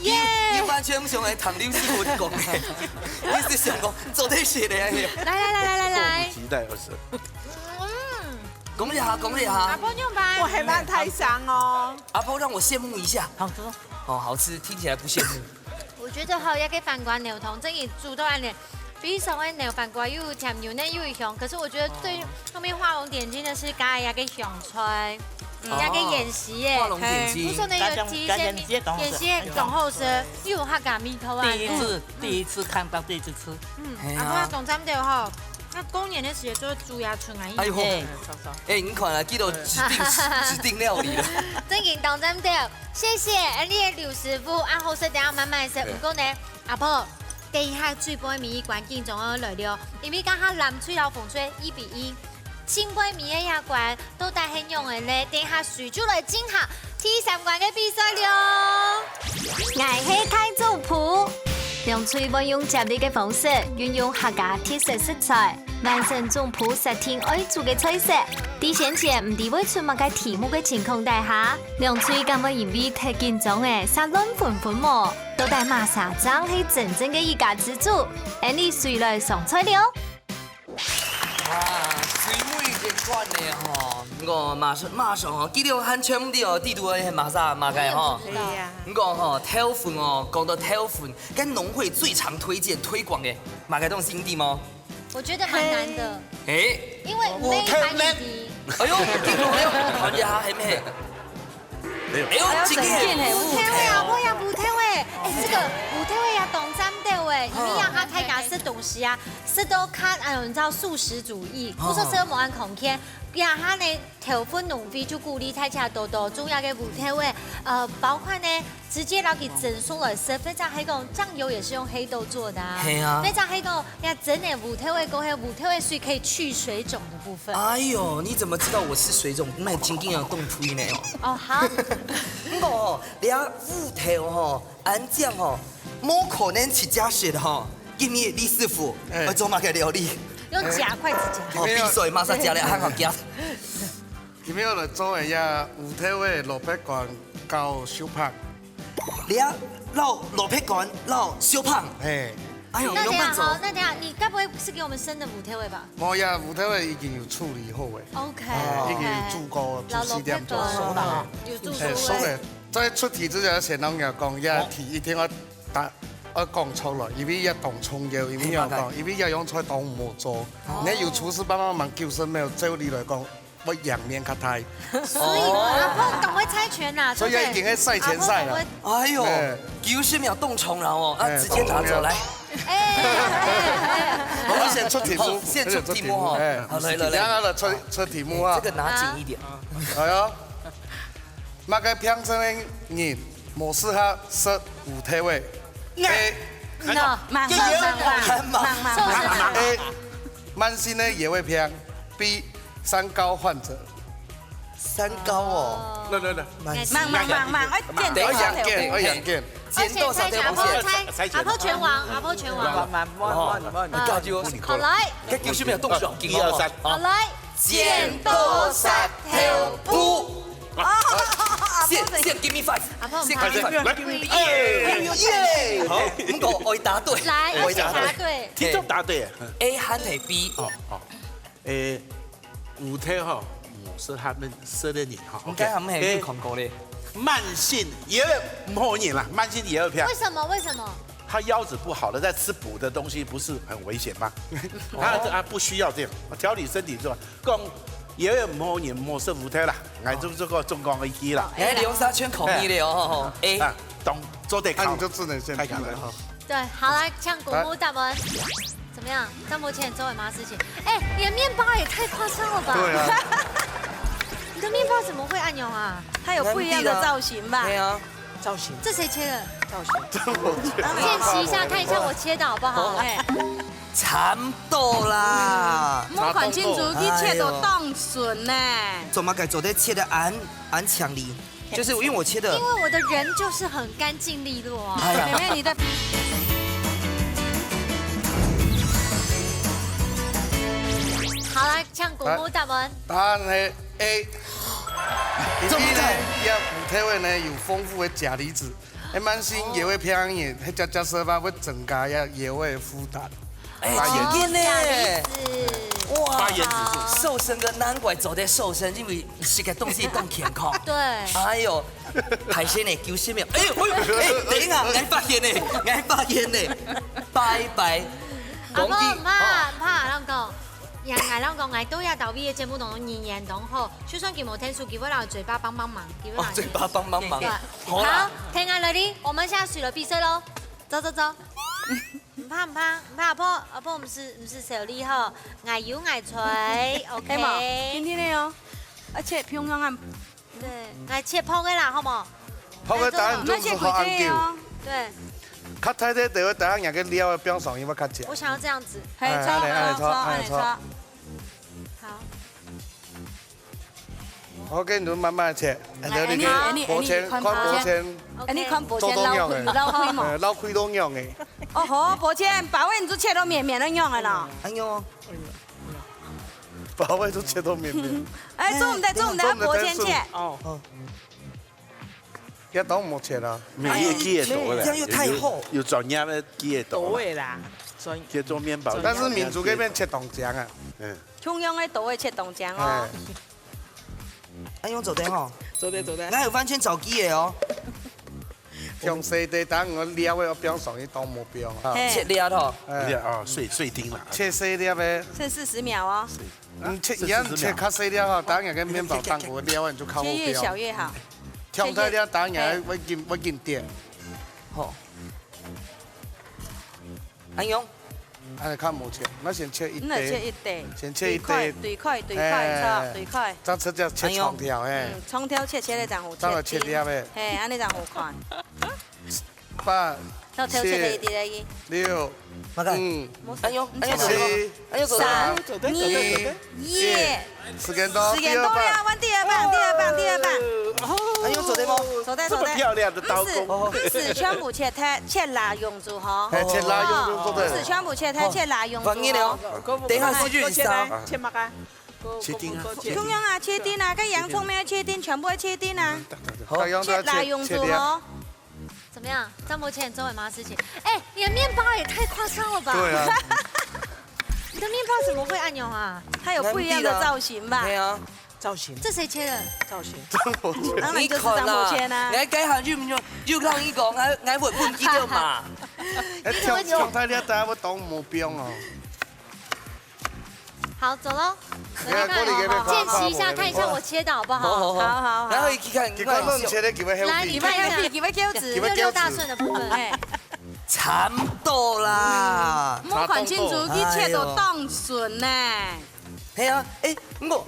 耶。你完全毋想愛聽劉師傅講个，你係想講做得食个。來來來來來來，期待二十。嗯，恭喜哈，恭喜哈！阿婆牛排，我還蠻開心哦。阿婆讓我羨慕一下。好吃。哦，好吃，聽起來不羨慕。我覺得哈，這个番瓜牛湯，真係煮到恁樣，非常个牛番瓜又甜又嫩又香。可是我覺得最 後面畫龍點睛的是加一個香菜，嗯，加個芫荽耶。畫龍點睛。不是說呢，有提一些芫荽，芫荽很好吃，又有客家味道啊。第一次，第一次看到，第一次吃。嗯，係啊。啊，不過當讚个吼，該過年个時節就煮下出來。哎呦，哎，你看啊，這都指定指定料理了。正經當讚个，謝謝，哎，你个劉師傅，啊，好食等下慢慢食。不過呢，阿婆，等一下最尾尾一關緊張个來了，因為剛剛藍隊摎紅隊一比一。 盡尾尾个這關到底係仰般呢？等下隨就來進行第三關个比賽了。𠊎係大總鋪。兩隊會用接力个方式，運用客家特色食材，完成總鋪設定愛煮个菜色。在先前毋知會出麼个題目个情況底下，兩隊敢會因為忒緊張而煞亂紛紛無？到底麼儕正係真正个一家之煮？𫣆俚隨來上菜了。 哇，水尾一關呢吼，毋過馬上馬上吼，記錄還全部都有，地圖个係麼儕麼个吼。對呀。毋過吼，豆粉哦，講到豆粉，該農會最常推薦推廣个，麼个東西你知無？我覺得蠻難的，誒，因為每一盤你知。哎呦，地圖，哎呦，看一下係咩？ 哎呦，哎呦，今天烏豆啊，烏豆啊，烏豆欸，哎，這個烏豆欸也當讚个欸，因為啊，佢大家食東西啊，食到較，哎呦，你知道素食主義，哦。毋使食無恁康健，啊，佢呢，豆粉農會就鼓勵大家多多種這個烏豆欸，呃，包括呢，直接摎佢蒸熟來食，或者係講醬油也是用黑豆做的啊，係啊。或者係講，呀，蒸个烏豆欸，過後烏豆欸水可以去水腫的部分。 哎呦，你怎麼知道我是水腫？那正經愛動推呢哦。哦，好。毋過哦，這烏豆吼，恁靚吼，無可能自家食吼，因為李師傅，哎。愛做麼个料理？用夾筷子夾。哦，比賽嘛，煞夾了，還好夾。今日來做个呀，烏豆个蘿蔔乾搞燒白。 這摎蘿蔔乾摎燒飯。嘿。哎呦，那等一下，用慢走。好，那等一下，你該不會是給我們生的烏豆欸吧？無呀，烏豆欸已經有處理好欸。OK，哎，已經有煮過，OK。煮四點鐘，摎蘿蔔乾熟了。有煮熟了。哎，熟了。在出題之前，先同人家講，這題一定要答，要講出來，因為這當重要，因為要講，因為這樣菜當無做。哦。你有廚師幫幫忙，九十秒，照理來講， 會贏面較大。所以嘛，哦。阿婆趕快猜拳啦，所以一定要賽前賽啦。阿婆趕快。哎呦，哎。九十秒當重要哦，啊，哎，直接拿走來。哎，哎，哎，哎。我們先出題目，好，先出題目哈。哎，好，來，來，來。然後呢，出，出題目啊。這個拿緊一點。哎呦，麼个病症个人無適合食烏豆欸？哎。No，慢，慢，慢，慢，慢，慢，慢。哎，慢性个腰仔病。 B，三高患者。三高哦。哦。來，來，來。慢性。慢，慢，慢，慢，哎，慢，等一下。愛贏緊，愛贏緊。剪刀石頭布先。阿婆猜，阿婆拳王，阿婆拳王。慢，慢，慢，慢，慢。哦，你看就，好，來。該九十秒動手，一二三。好，來。剪刀石頭布。啊，先，先 give me five。阿婆，先 give me five。來，耶，耶，好，毋過愛答對。來，愛答對。聽眾答對。A還係B？哦，哦。 誒，烏豆吼，毋適合恁細个人吼。應該還沒有看過咧。誒，慢性腰仔毋好人啦，慢性腰仔病。為什麼？為什麼？他腰子不好了，在吃補的東西不是很危險嗎？哦。他，他不需要這樣，調理身體之外，講也有毋好人，毋好食烏頭啦，𠊎就這個總講一句啦。哎，兩三千可以了哦，哎，啊，懂，做得考。那你就只能先看了哈。對，好，來，請公布答案。怎麼樣？張伯謙做了嗎？事情？哎，你的麵包也太誇張了吧！對啊。你的麵包怎麼會恁樣啊？它有不一樣的造型吧？對啊。 造型。這誰切的？造型。見習一下，看一下我切的好不好？哎，差不多啦。莫看清楚，佢切到當順呢。做麼个做得切得恁恁強力？就是因為我切的。因為我的人就是很乾淨利落啊。哎呀。妹妹，你在好，來，請公布答案。答案係A。A呢，這烏頭呢有豐富的鉀離子，會慢性腰仔病个人，係食鉀食飯會增加腰仔个負擔。哎，真个呢！哇，瘦身个難怪做得瘦身，因為食个東西當健康。對。哎喲， 還先呢，九十秒。哎呦，哎呦，哎，等一下，𠊎發現呢，𠊎發現呢，拜拜。阿婆，毋怕，毋怕，人講，人，𠊎人講，𠊎都要到位个節目當中，人緣當好，就算佢無聽書，佢會拿嘴巴幫幫忙，佢會拿。哦，嘴巴幫幫忙。對，好啦。好，聽下來哩，我們現在水了比賽咯，走走走。毋怕毋怕毋怕，阿婆阿婆毋使毋使愁慮吼，𠊎有𠊎在，OK。係無？今天的哦，而且平常啊。 對，來切薄个啦，好無？薄个答案就係好研究。對。較大隻个，等下人个料放上去，會較靚。我想要這樣子。嘿，哎，按呢，按呢，按呢，好。OK，你就慢慢切，來，然後你看，看伯謙，哎，你看伯謙撈開，撈開無？哎，撈開都樣个。哦吼，伯謙，把位你就切到綿綿个樣个啦。哎呦。 把位都切到綿綿。哎，做毋得，做毋得，伯謙切。哦。也當無切啊。沒有鋸个刀啦，這樣又太厚。有專業个鋸个刀啦。刀个啦，專，切做麵包。但是民族這邊切當靚啊。嗯。共樣个刀个切當靚哦。哎。恁樣做得吼。做得，做得。𠊎有番茄炒鸡个哦。 用細个，等下料个放上去當無放啊。嘿。切粒吼。哎。啊，碎，碎丁啦。切細粒个。剩四十秒哦。嗯，切，一樣切較細粒吼，等下个麵包當个料你就較好放。切越小越好。切大粒，等下會緊，會緊跌。好。 恁樣。恁樣較無切，那先切一塊。嗯，切一塊。先切一塊。對開，對開，對開，哎，著，對開。正切，切長條，哎。嗯，長條切，切个正好切。正好切粒个。嘿，恁樣正好看。八，到頭切个一滴而已。七，六，麼个？五，恁樣，恁樣做得無？四，恁樣做得無？三，二，一。 時間到，時間到了，第二棒。換第二棒，第二棒，第二棒。哎呦，做得無？做得，做得。這麼漂亮的刀工。毋使，毋使全部切忒，切罅用處吼。哎，切罅用處做得。毋使全部切忒，切罅用處吼。哦，反正了，等一下是運輸。切麼个？切丁啊。共樣啊，切丁啊，該洋蔥乜愛切丁，全部愛切丁啊。好。切罅用處吼。 怎麼樣？張伯謙做了嗎？事情？哎，你的麵包也太誇張了吧！對啊。你的麵包怎麼會恁樣啊？它有不一樣的造型吧？對啊。造型。這誰切的？造型。張伯謙。當然就是張伯謙啊。你看啦，你該下又，又，又讓你講，還，還會問佢的嘛？哎，你怎麼切？挑，挑大粒，大家會當無放哦。 好，走咯。哎呀，過來給你看。見習一下，看一下我切的好不好？好，好，好。好，好，好。然後一看，你看一下。結果弄切的，給我來，你看一下。給我給我給我指。給我給我指。六六大順的部分。哎。差不多啦。莫看清楚，佢切到當順呢。哎呦。係啊，哎，毋過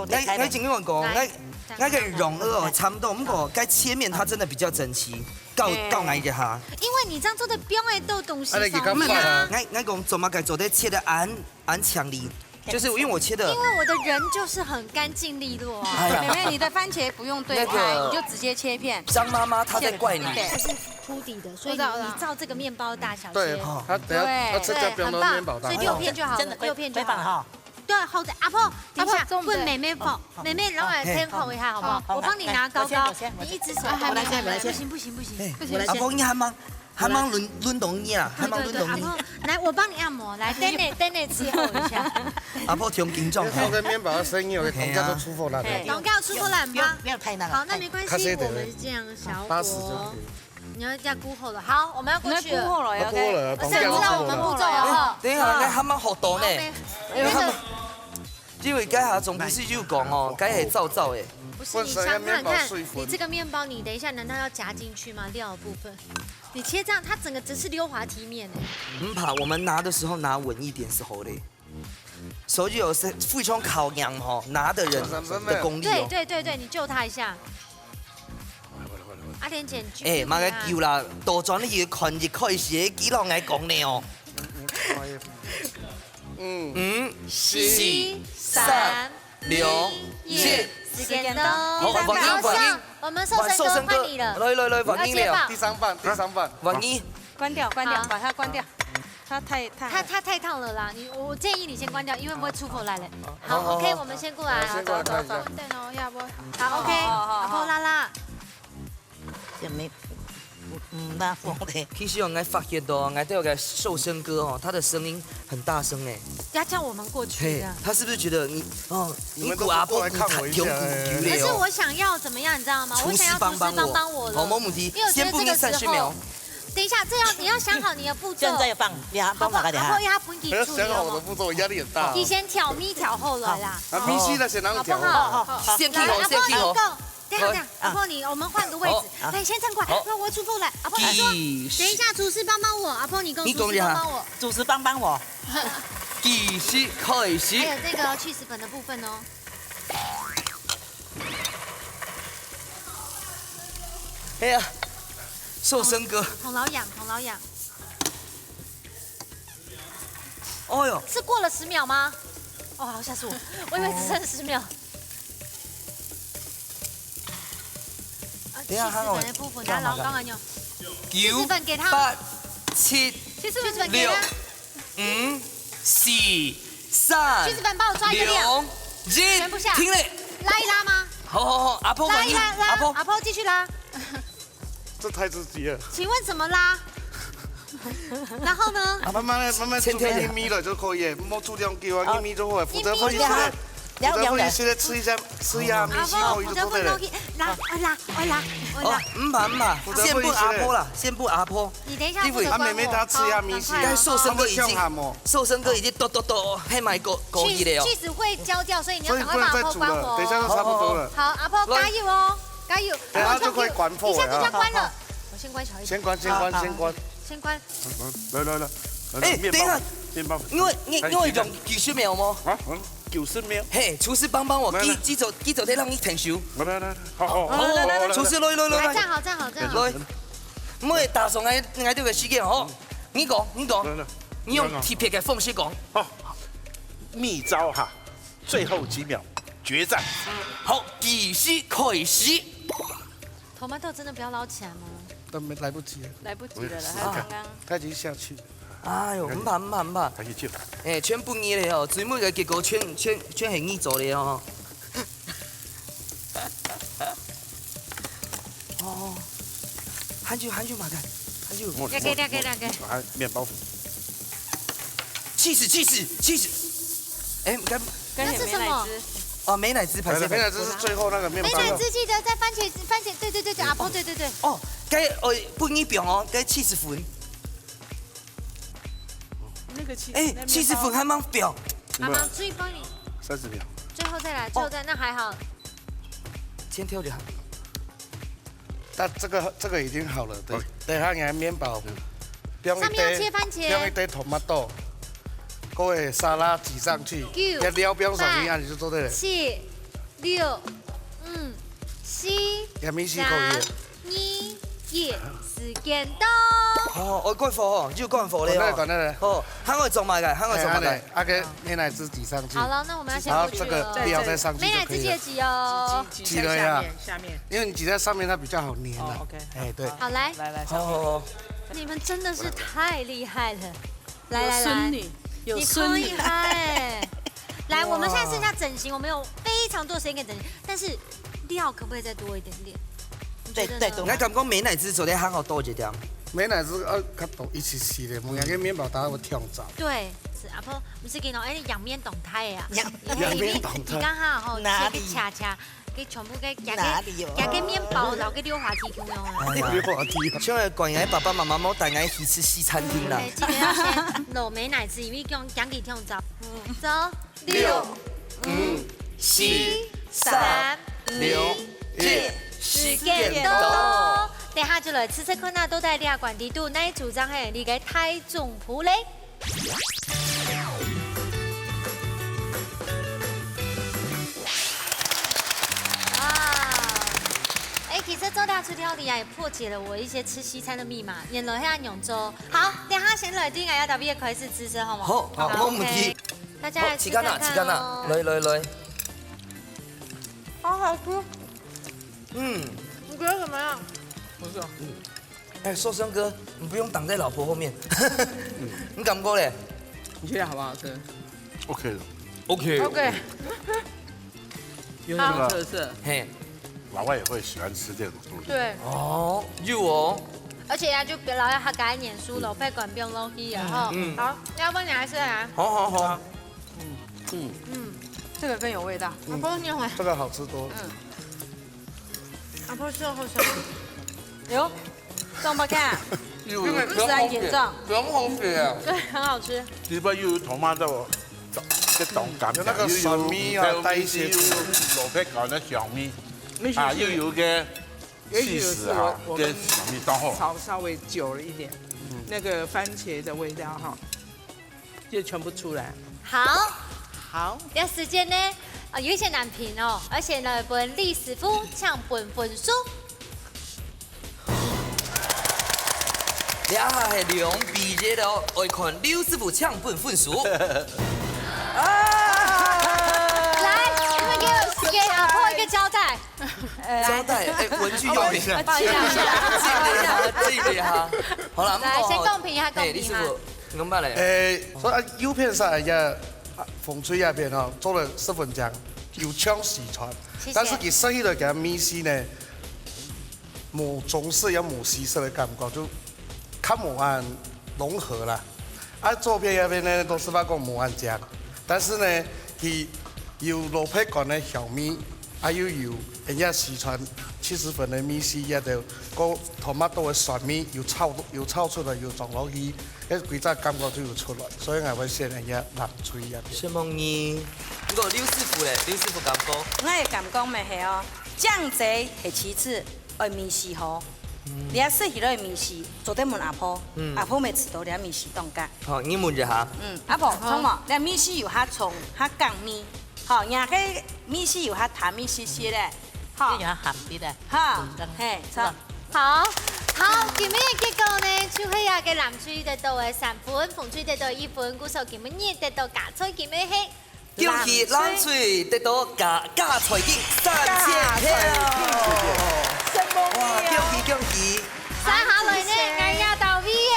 ，𠊎，𠊎正經講，𠊎，𠊎个容量哦，差不多，毋過該切面它真的比較整齊，教，哎。教𠊎一下。因為你這樣做的，不用愛鬥東西，啊，你給我放。少一點啊。𠊎，𠊎講做麼个做得切得恁 恁強力，就是因為我切的。因為我的人就是很乾淨利落啊。哎呀。妹妹，你的番茄不用對開，那個你就直接切片。張媽媽她在怪你。對，它是鋪底的，所以你，我知道，我知道。你照這個麵包大小切。對，哦。它等下，對，它這個不用到麵包大小。對，很棒。所以六片就好了，真的，六片就好了。非常好。對，好的，阿婆，等一下，阿婆，中午的。問妹妹放，好，好，妹妹，讓我來，好，偏好一下，好不好？好，好，我幫你拿高高，來，我先，我先，你一隻手。啊，還沒，我來先，我來先。不行，不行，不行。哎，不行。我來先。阿婆，你還忙？ 還吂輪，輪到你啊，還吂輪到你。對，對，對，阿婆，來，我幫你按摩，來，等你，等你伺候一下。阿婆挺緊張。那個麵包的聲音，有個東家都出貨了。嘿。東家出貨了，很棒。不要，不要太那個，好，那沒關係，太，我們這樣，小火。八十就可以。你要這樣顧好了，好，我們要過去了。你要顧好了，OK。顧好了，東家都出貨了。我想知道我們步驟了哈。等一下，那還吂好多呢。好，沒，那個因為該下總不是有講哦，該係燥燥誒。不是，你想看看，你這個麵包，你等一下難道要夾進去嗎？料的部分，你切這樣，它整個只是溜滑梯面誒。毋怕，我們拿的時候拿穩一點是好的。所以有時非常考驗吼，拿的人的功力哦。對對對對，你救他一下。阿蓮姐，你救他。誒，莫个救啦，倒轉去看一開始，佢攏愛講呢哦。嗯，五、四、三、兩、一，時間到。好，反應，反應。我們壽生哥換你了。來來來，反應了。第三棒，第三棒。反應。關掉，關掉，好。把它關掉。它太，太，它，它太燙了啦，你，我建議你先關掉，因為會出火來了。好，好，好，OK，好。我們先過來。先過來看一下。等哦，要不？好，OK，好，好，好，好。然後拉拉。這沒，嗯，那我嘞。其實哦，𠊎發現到，𠊎兜个壽生哥哦，他的聲音很大聲誒。要叫我們過去嘿，這樣。他是不是覺得你，哦，你們都不過來看我一下，你鼓啊，不鼓，哎。可是我想要怎麼樣，你知道嗎？廚師幫幫我。我想要廚師幫幫我了。好，沒問題。因為我覺得這個時候，先不給三十秒。等一下，這要，你要想好你的步驟。現在要放，你要放哪個？然後，然後要分給助理，哎呀，想好我的步驟，壓力很大。好不好？你先調，你調後來啦。啊，米線那先讓你調。好不好？好，好，好。先去好，來，先去好。阿婆，你講。 等一下，等一下，好。阿婆，你，我們換個位置。好。來，先站過來，好。讓我出風來。阿婆，你說，計時。等一下，廚師幫幫我。阿婆，你跟我，你講一下。廚師幫幫我。廚師幫幫我。計時開始。還有那個cheese粉的部分哦。哎呀，壽生哥。同老養，同老養。哦喲。是過了十秒嗎？哦，好，嚇死我，我以為只剩十秒。 啊，等一下，他跟我cheese粉的部分，他老講嘛。剛剛有。九、cheese粉給他。八、七、cheese粉給他。六、五、四、三、cheese粉幫我抓一個量。兩、一，全部下。停了。拉一拉嗎？好，好，好，阿婆，拉一拉，拉，阿婆。阿婆繼續拉。這太刺激了。請問怎麼拉？ 然後呢？啊，慢慢來，慢慢煮，先跳一下。一米了就可以，莫煮兩久啊，哦。一米就好了，負責分析的，一米就好。負責分析的，吃一下，吃一下，米線可以就做得了。啊，不，負責分析，拉，愛拉，愛拉，愛拉。哦，毋怕，毋怕，先分阿婆啦，先分阿婆。你等一下負責分我。啊，妹妹她吃一下米線。好，趕快。但壽生哥已經，啊，不要喊哦。壽生哥已經剁剁剁，還蠻高，高一了哦。cheese，cheese會焦掉，所以你要趕快幫阿婆關火哦。所以不能再煮了，等一下就差不多了。好，好，好。好，阿婆加油哦。 加油！等下就可以關火了啊。一下子就要關了。我先關小一點。先關，先關，好，好。先關。來，來，來，來，哎，麵包，等一下。麵包。因為，因為，哎，因為用九十秒嗎？啊，嗯，九十秒。嘿，廚師幫幫我，來，來。記，記住，記住，得讓你停手。來，來，來，好，好，好，好，來，來，來，來。廚師，來，來，來，來。來，站好，站好，站好。來。毋會打爽𠊎，𠊎這個時間吼。你講，你講。來，來。你用特別的方式講。好，秘招哈，最後幾秒，決戰。好，計時開始。 tomato真的不要撈起來嗎？都沒，來不及了。來不及了啦，不是，他剛剛，他已經下去了。哎喲，毋怕，毋怕，毋怕。還去救。哎，全部你了哦，最尾个結果全，全，全係你做了哦。哦，還有，還有麼个？還有。我，了解，了解，了解。啊，麵包。cheese，cheese，cheese。哎，該，該係美乃滋。那是什麼？ 哦，美乃滋，歹勢，歹勢。美乃滋是最後那個麵包。美乃滋記得在番茄，番茄，對，對，對，對，阿婆，對，對，對。哦，該，哦，不一樣哦，該cheese粉。那個cheese，哎，那麵包。cheese粉還蠻表。阿媽，注意幫你。三十秒。最後再來，最後再，哦。那還好。先挑一下。 但這個，這個已經好了，對。好。等下你的麵包，嗯。放一堆，上面要切番茄。放一堆tomato，各位沙拉擠上去，九，你的料放上去，八，啊，你就做對了。七，六，五，四，也沒洗口耶。三，二，一，時間到。哦，哦，關火哦，就關火了哦。關了，關了。哦，還會做麼个？還會做麼个？哎，哎，啊，給美乃滋擠上去。好了，那我們要先過去了。然後這個料再上去就可以了。美乃滋記得擠哦。擠，擠在下面，擠了呀。下面。 因為你擠在上面，它比較好黏啊。哦，OK。哎，對。好，來。來，來，好，好，好。你們真的是太厲害了。來，來，來。有孫女，有孫女。你可以拍欸。來，哇。我們現在剩下整形，我們有非常多時間可以整形，但是料可不可以再多一點點？你覺得呢？再，再多。𠊎感覺美乃滋做得還好多一點。美乃滋，呃，較多一絲絲的，無人个麵包打到我跳蚤。對，是，阿婆，毋使緊哦，哎，仰面動態啊。仰，仰面動態。你，你，你剛好吼，哪裡？切个恰恰。 佢全部个，佢个，哪裡有？佢个麵包，然後个溜滑梯共樣啊。哎呀，溜滑梯。千萬管𠊎爸爸媽媽莫帶𠊎去食西餐廳啦。對，記得要先落美乃滋，因為講講佢聽著。走，六，五，五、四、三、二、一，時間到。等下就來試試看啊，到底這關裡肚哪一組正係你个大總鋪咧？哇！哎，其實做這齣料理啊，也破解了我一些吃西餐的密碼。原來係恁樣做。好，等下先來定啊，要打畢業開始試試，好嗎？好，好，OK。無問題。大家來試看看哦。好，時間啊，時間啊，來，來，來。好好吃。嗯。你覺得怎麼樣？不錯。哎，壽生哥，你不用擋在老婆後面。你感覺咧？你覺得好不好吃？OK的。OK。OK。有什麼特色？嘿。老外也會喜歡吃這種東西。對。哦，有哦。而且呀，就別老要他趕緊念書，老板管不用落去啊，吼。嗯。好，要不你來試啊？好，好，好。嗯。嗯，這個更有味道。嗯，不用念了。這個好吃多。嗯。阿婆吃了好香。哎呦，中不看？有，有，不是很嚴重。很好吃啊。對，很好吃。裡邊又有tomato，這種感覺，有那個酸味啊，又有帶一些，又有蘿蔔乾的香味，啊，又有個也許是我，氣勢啊，我們這香味當好。炒稍微久了一點，那個番茄的味道哈，就全部出來。好，好。這時間呢，呃，有一些難評哦，而且呢，分李師傅請分分數。這下係兩比一哦，愛看劉師傅請分分數。啊！來，你們給我，給阿婆一個交代。交代，哎，文具用一下。不好意思啊。這一下，這一下。好了，來，先公平一下，公平一下。哎，李師傅，你講吧嘞。哎，說啊，右片上人家，啊，紅隊那邊哈，做了十分鐘，有像四川，謝謝。但是佢食起來个味緒呢， 無中式也無西式个感覺，就較無恁融合啦。啊，左片該片呢，都係話講無恁靚，但是呢，佢有蘿蔔乾个香味，啊，又有人家四川七十分个味緒，也就个tomato个酸味有炒，有炒出來，有裝落去，該歸隻感覺就有出來，所以𠊎會選人家藍隊該片。承蒙你。不過劉師傅咧，劉師傅感覺？𠊎个感覺乜係哦，醬汁係其次， 愛味緒好。這食起來个味緒，做得問阿婆，阿婆乜知道這味緒當加。好，你問一下。嗯，阿婆，好。著無？這味緒有較重，較降味。好，若个味緒有較淡一些些咧。好。這有較鹹啲咧。好，嗯，嘿，著。好，好，今日个結果呢，就係這个藍隊得到个三分，紅隊得到一分，故所今日得到加菜金个係 恭喜藍隊得到加，加菜金三千票。承蒙你啊。哇，恭喜恭喜！接下來呢，𠊎也到位耶！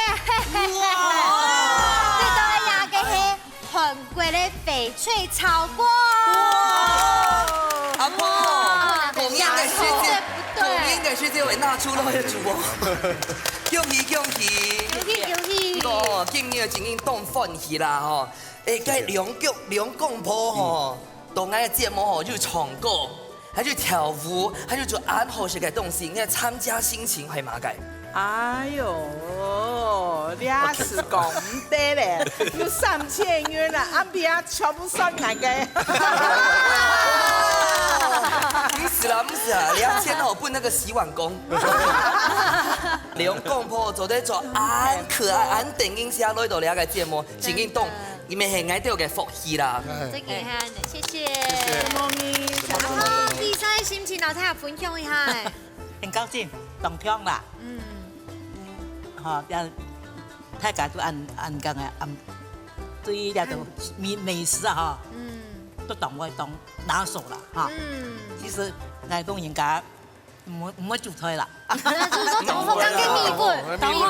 哇！得到个係韓國个翡翠炒粿。哇！阿婆，哇！公認个學姐，對不對？公認个學姐會拿出來个主播。恭喜恭喜！恭喜恭喜！哦，今日个情形當歡喜啦吼。 哎，該兩公，兩公婆吼，到𠊎个節目吼，又唱歌，還有跳舞，還有做恁好食个東西，你个參加心情係麼个？哎喲，這係講毋得咧，有三千元啊，暗晡啊全部算𠊎个。毋使啦，毋使啦，兩千吼分那個洗碗工。兩公婆做得做恁可愛、恁得人惜來到這個節目，真正當 你們係𠊎兜个福氣啦。真个係恁呢，謝謝。謝謝。承蒙你，承蒙你。然後比賽心情，摎大家分享一下欸。很高興，當暢啦。嗯。吼，這大家都恁，恁講个，恁，對於這種美，美食啊，吼，嗯。都當會當拿手啦，哈。嗯。其實，𠊎講應該 毋會，毋會煮菜啦。那就是說，等會再給你一份。等會，等會，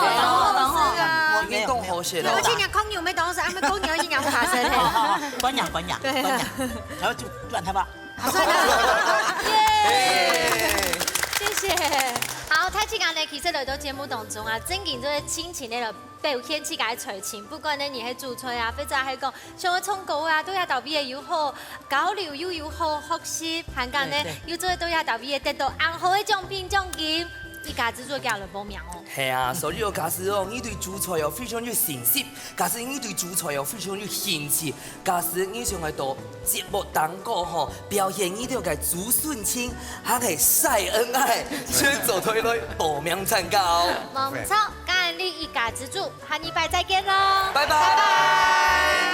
等會。是啊。已經講好勢了啦。而且你看有沒有東西，還沒講你要去拿花生嘞。哦，哦，哦，關呀，關呀，對啊。關呀。然後就亂他吧。好，算了。耶！謝謝。好，大自家呢，其實來到節目當中啊，正經就係盡情个表現自家个才情，不管呢你係煮菜啊，或者係講 像𠊎唱歌啊，到這搭位个又好交流又有好學習，還講呢，對，對。又做得到這搭位个得到恁好个獎品獎金，一家之煮个來報名哦。係啊，所以哦，假使哦，你對煮菜哦非常有興趣，假使你對煮菜哦非常有興趣，假使你想愛到節目當中吼表現你兜个竹筍青，還係晒恩愛，就做得來報名參加哦。無錯，感恩你一家之煮，下禮拜再見咯。拜拜。